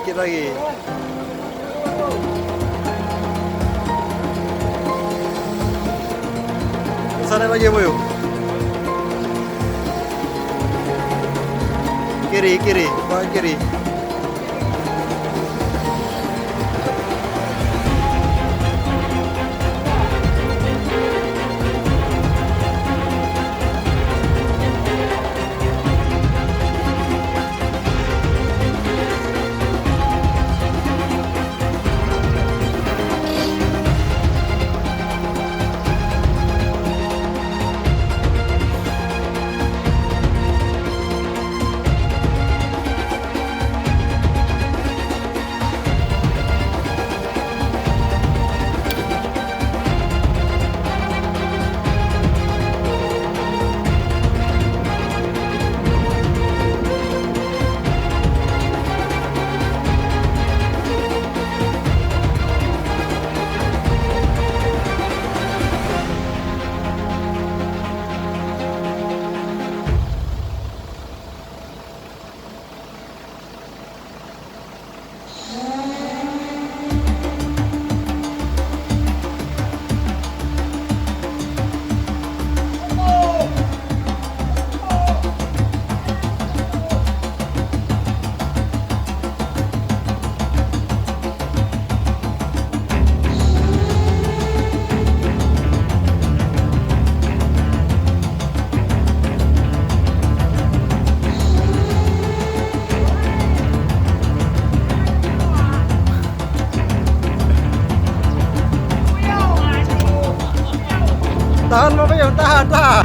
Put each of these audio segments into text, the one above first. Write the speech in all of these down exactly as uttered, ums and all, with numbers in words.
Sikit lagi. Sana lagi, boyo. Kiri, kiri, bawah kiri. Tahan, Bang Payung, tahan, tahan.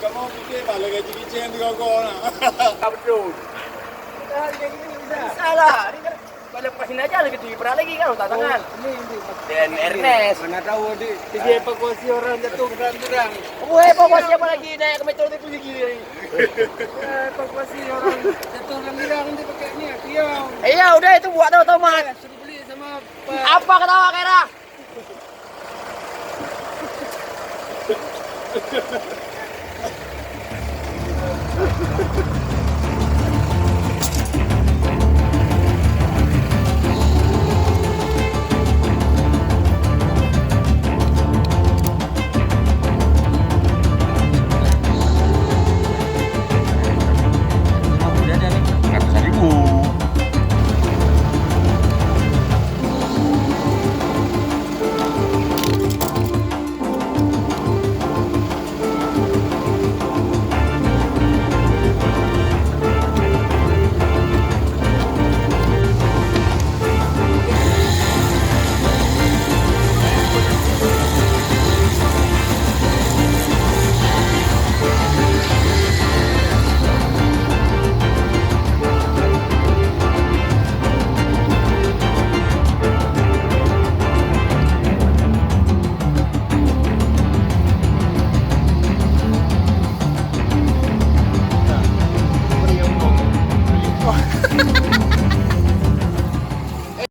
Kamoe pike bak lagèe Jackie Chan sigoe-goe na. Ka beutôi. Salah. Pada pas sini aja lagi tinggi berat lagi kan, tantangan. Dan Ernest. Mana tahu, Dik. Dia evakuasi orang jatuh ke dalam jurang. Oh, evakuasi apa lagi? Naik ke metro tu lagi. Evakuasi orang jatuh dalam jurang nanti pakai ni, tiang. Iya, udah itu buat tau, Tomat. Suruh beli sama apa ketawa, Kera?